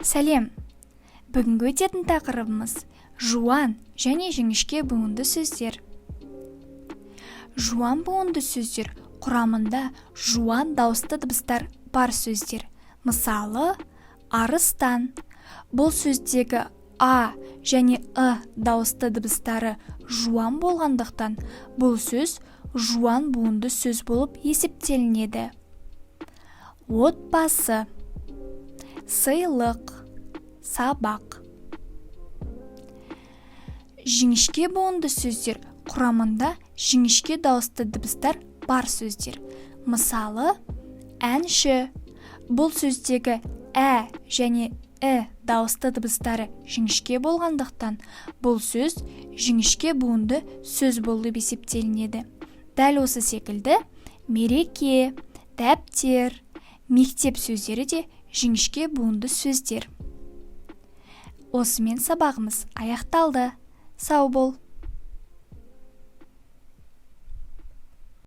Сәлем! Бүгінгі өтетін тақырыбымыз – жуан және жіңішке буынды сөздер. Жуан буынды сөздер – құрамында жуан дауысты дыбыстар бар сөздер. Мысалы, арыстан. Бұл сөздегі а және ы дауысты дыбыстары жуан болғандықтан, бұл сөз жуан буынды сөз болып есептелінеді. Отбасы, сыйлық, сабақ. Жіңішке буынды сөздер – құрамында жіңішке дауысты дыбыстар бар сөздер. Мысалы, әнші. Бұл сөздегі ә және і дауысты дыбыстары жіңішке болғандықтан, бұл сөз жіңішке буынды сөз болып есептелінеді. Дәл осы секілді мереке, дәптер, мектеп сөздері де жіңішке буынды сөздер. Осымен сабағымыз аяқталды. Сау бол!